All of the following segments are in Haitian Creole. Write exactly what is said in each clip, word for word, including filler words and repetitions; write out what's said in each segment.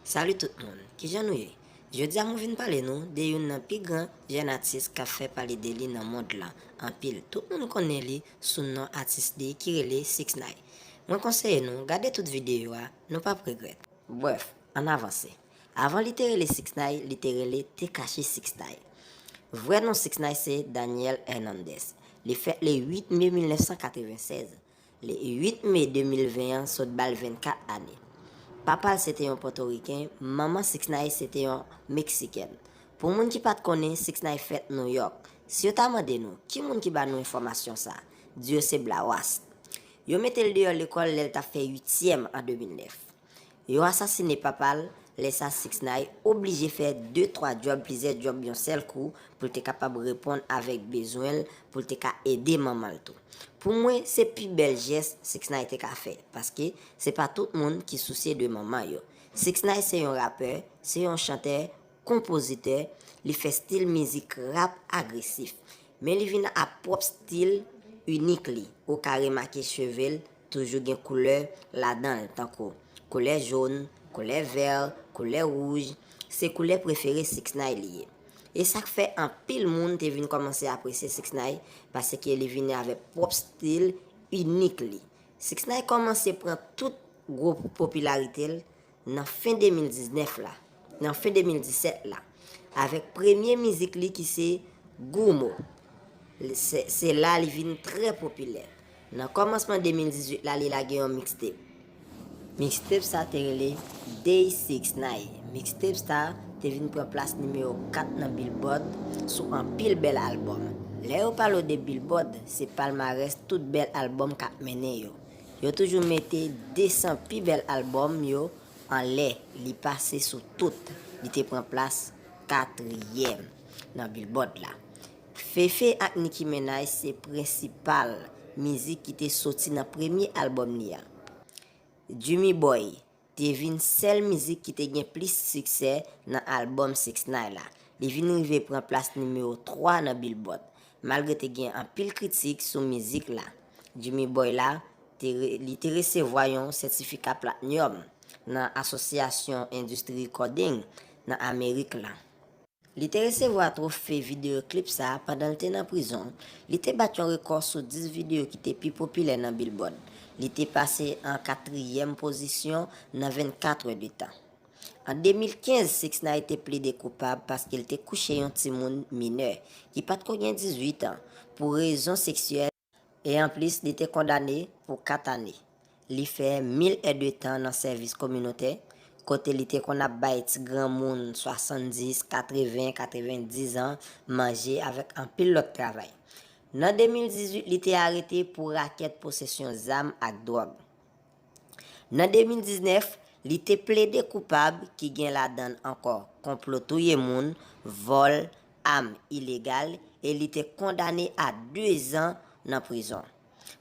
Salut tout moun, kijan nou ye? Jodi a mwen vin pale nou de youn nan pi gran jèn atis k ap fè pale de li nan mond lan anpil. Tout moun konnen li sou non atis li ki rele Six Nine. Mwen konseye nou gade tout videyo a, nou p ap regrèt. Brèf, ann avanse. Avan li te rele Six Nine, li te rele Tekashi Six Nine. Vrè non Six Nine se Daniel Hernandez. Li fèt le uit me mil nèf san katreven sèz. Le uit me de mil ven an sot ba l vennkat ane. Papa l se te yon pòtoriken, manman Six Nine se te yon meksikèn. Pou moun ki pa t konnen, Six Nine fèt Nouyòk. Si yo ta mande nou, ki moun ki ba nou enfòmasyon sa? Di yo se Blawas. Yo mete l deyò lekòl lè l t ap fè uityèm an de mil nèf. Yo asasine papa l, lè sa Six Nine oblije fè de twa djòb, plizyè djòb yon sèl kou pou l te kapab reponn avèk bezwen l, pou l te ka ede manman l tou. Pou mwen, se pi bèl jès Six Nine te ka fè, paske se pa tout moun ki sousye de manman yo. Six Nine se yon rapè, se yon chantè, konpozitè, li fè stil mizik rap agresif. Men li vin ak pwòp stil inik li. Ou ka remake cheve l toujou gen koulè ladan l, tankou koulè jòn, koulè vè, koulè wouj. Se koulè prefere Six Nine li ye. E sa k fè anpil moun te vin kòmanse apresye Six Nine, paske li vini avèk pwòp stil inik li. Six Nine kòmanse pran tout gwo popilarite l nan fen de mil diznèf la, nan fen de mil disèt la, avèk premye mizik li ki se Goumo. Se, se la li vin trè popilè. Nan kòmansman de mil dizuit la, li lage yon mixtape. Mixtape sa te rele Day Six Nine. Mixtape sa te vin pran plas nimewo kat nan Billboard sou anpil bèl albòm. Lè yo pale w de Billboard, se palmarès tout bèl albòm k ap mennen yo. Yo toujou mete de san pi bèl albòm yo anlè, li pase sou tout. Li te pran plas katriyèm nan Billboard la. Fefe ak Nicki Minaj se prensipal mizik ki te soti nan premye albòm li a. Jimmy Boy te vin sèl mizik ki te gen plis siksè nan albòm Six Nine la. Li vin rive pran plas nimewo twa nan Billboard. Malgre te gen anpil kritik sou mizik la, Jimmy Boy la, te re-, li te resevwa yon sètifika platinum nan Asosyasyon Endistri Recording nan Amerik la. Li te resevwa twofe videyo klip sa a pandan l te nan prizon. Li te bat yon rekò sou dis videyo ki te pi popilè nan Billboard. Li te pase an katriyèm pozisyon nan vennkat è de tan. An de mil kenz, Six Nine te plede koupab paske l te kouche yon timoun minè ki pa t ko gen dizuit an pou rezon seksyèl. E anplis, li te kondane pou kat ane. Li fè mil è de tan nan sèvis kominotè, kote li te konn ap bay ti granmoun swasanndis, katreven, katrevendiz an manje avèk anpil lòt travay. Nan de mil dizuit, li te arete pou rakèt posesyon zam ak dwòg. Nan de mil diznèf, li te plede koupab ki gen ladan l ankò konplo touye moun, vòl, am ilegal e li te kondane a de zan nan prizon.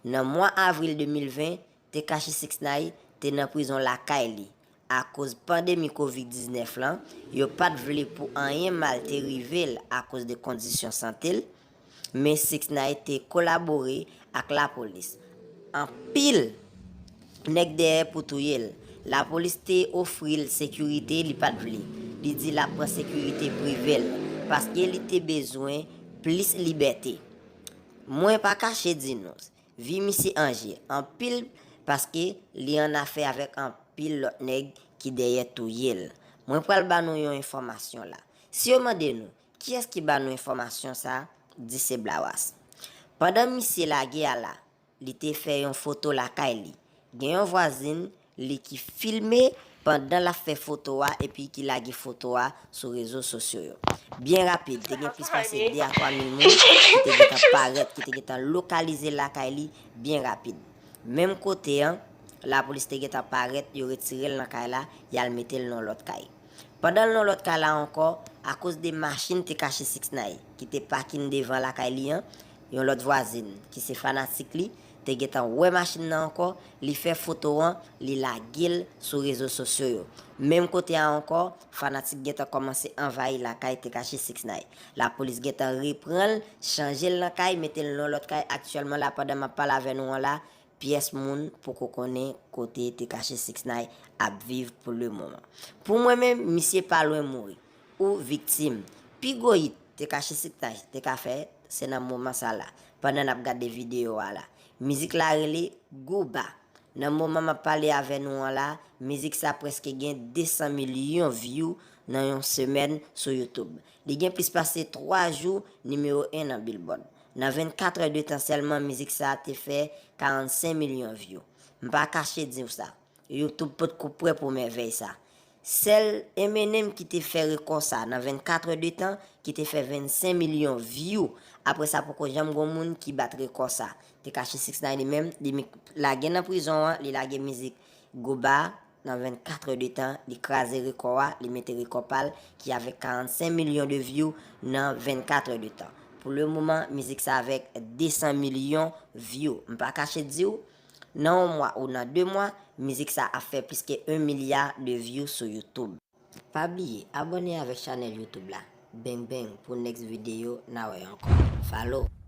Nan mwa avril de mil ven, Tekashi Six Nine te nan prizon lakay li. Akoz pandemi kovid diznèf lan, yo pa t vle pou anyen mal te rive l akoz de kondisyon sante l, men Six Nine te kolabore ak lapolis. Anpil nèg dèyè pou touye l. Lapolis te ofri l sekirite, li pa t vle. Li di l ap pran sekirite prive l, paske li te bezwen plis libète. Mwen pa kache di nou, vi misye an je anpil paske li annafè avèk anpil lòt nèg ki dèyè touye l. Mwen pral ba nou yon enfòmasyon la. Si yo mande nou, kiyès ki ba nou enfòmasyon sa, di se Blawas. Pandan misye lage a la, li te fè yon foto lakay li. Gen yon vwazin li ki filme pandan l ap fè foto a epi ki lage foto a sou rezo sosyo yo. Byen rapid, te gen plis pase de a twa mil moun ki te gentan parèt, ki te gentan lokalize lakay li byen rapid. Menm kote an, lapolis te gentan parèt, yo retire l nan kay la, y al mete l nan yon lòt kay. Pandan l nan lòt kay la ankò, akoz de machin Tekashi Six Nine ki te pakin devan lakay li an, yon lòt vwazin ki se fanatik li te gentan wè machin nan ankò, li fè foto an, li lage l sou rezo sosyo yo. Menm kote a ankò, fanatik gentan kòmanse anvayi lakay Tekashi Six Nine. Lapolis gentan repran l, chanje l nan kay, mete l nan yon lòt kay. Aktyèlman la, pandan m ap pale avè nou an la, pyès moun poko konnen kote Tekashi six nine ap viv pou le moman. Pou mwen menm, misye pa lwen mouri. Ou viktim. Pi gwo hit Tekashi six nine te ka fè, se nan moman sa la, pandan n ap gade videyo a la. Mizik la rele Guba. Nan moman m ap pale avè nou an la, mizik sa prèske gen de san milyon view nan yon semèn sou YouTube. Li gen plis pase twa jou nimewo en nan Billboard. Nan vennkat è de tan sèlman, mizik sa te fè karannsenk milyon view. M pa kache di w sa. YouTube potko prè pou mèvèy sa. Sèl Eminem ki te fè rekò sa nan vennkat è de tan, ki te fè vennsenk milyon view. Apre sa, poko janm gon moun ki bat rekò sa. Tekashi six nine li menm, li mi- lage nan prizon an, li lage mizik Guba nan vennkat è de tan, li kraze rekò a, li mete rekò pa l ki avèk karannsenk milyon de view nan vennkat è de tan. Pou le moman, mizik sa avèk de san milyon view. M pa kache di w, nan yon mwa ou nan de mwa, mizik sa ap fè plis ke yon milya de view sou YouTube. Pa bliye abòne avèk chanèl YouTube la. Bang bang pou next videyo, n a wè ankò. Follow.